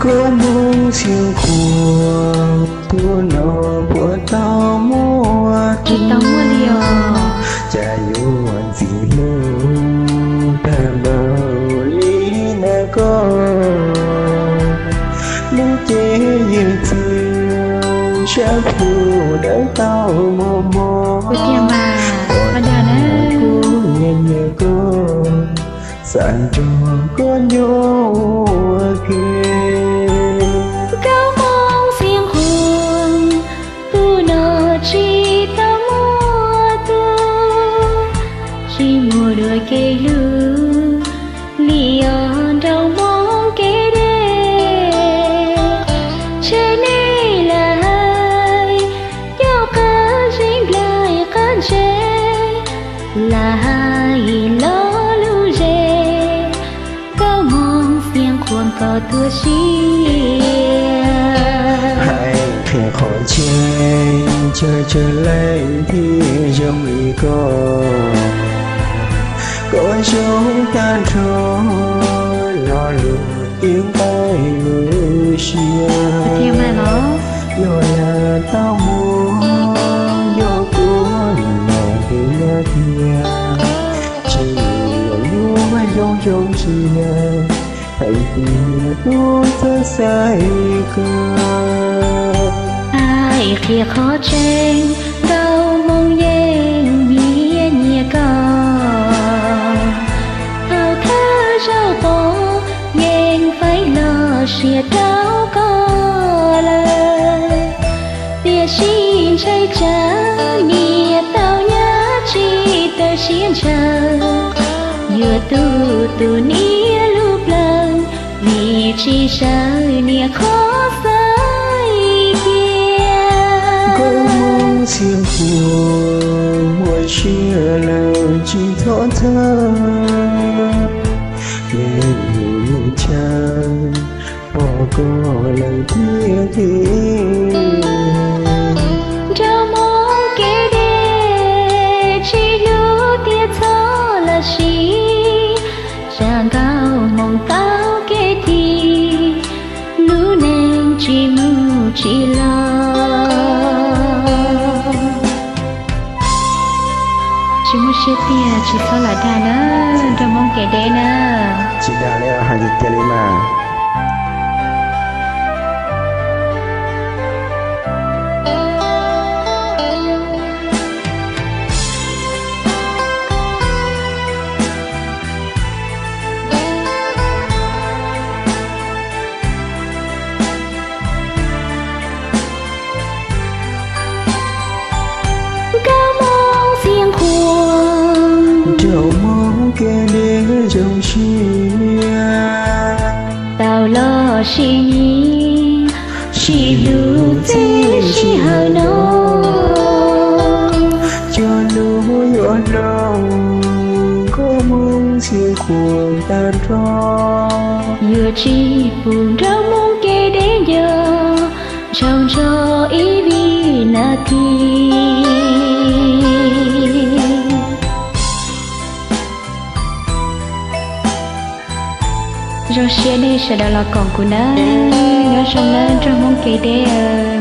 Koob Hmoov Xeev Khuam, tus no puas tau muaj, tsis tau muaj li os. Cas yuav ntxim hlub tag npaum li na koj. Lub cev yws txwv sab plhu dawb tau mos mos. Ua tiag mas, ua dag na. Kuv nyiam nyiam koj, xav nrog koj nyob ua ke. Koob Hmoov Xeev Khuam, tus no tsis tau muaj tus, tsis muaj dua kev hlub li os nraug Hmoob kev deb. Ntshe nej lam hais coj qab zib nplaig qab ntse, lam hais lo lus ze, Koob Hmoov Xeev Khuam koj tuag siab. Hais qhia qhov tseeb, tsawg tsawg leej thiaj zoo li koj. Koj zoo tag nrho lo lus yeej nqaij lub siab. Yog lam tau muaj, yog kuv los tus nyab tiag, tsis muaj lub zoo zoo tsiaj, hais tias tus txawj xaiv koj. Hais qhia qhov tseeb, nraug Hmoob yeej nyiam nyiam koj. Thaum thawj zaug pom yeej faib los sia rau koj lawm. Tiam sis ntshai tsam niam tau nyab tsis tawm siab ntshaw, yuav tu tus niam lub plawv, vim tsis sawv niam qhov xaiv tiag. Koob Hmoov Xeev Khuam, muaj siab lawm tsis txhob txhawj, yeej yus chaw pom koj lawm tiag tiag. Nraug Hmoob kev deb, tsis hlub tiag txhob lam siv, tsam nkaus hmoov tau kev ti, lub neej tsis mus tsis los. Tsis muaj siab tiag tsis txhob lam dag na, nraug Hmoob kev deb na. Tsis dag li, hais tiag tiag li mas. Nkauj Hmoob Xeev Khuam, nraug Hmoob kev deb zoo siab, tau los sib nyiam, sib hlub txij sij hawm no. Cog lus yuav hloov, Nkauj Hmoob Xeev Khuam tag nrho, yuav tsis pub nraug Hmoob kev deb nco, ntshaus ntsho ib vib nas this. Zoo siab nej sawv daws los koom kuv nawb, nyob zoo nawb nraug Hmoob kev deb.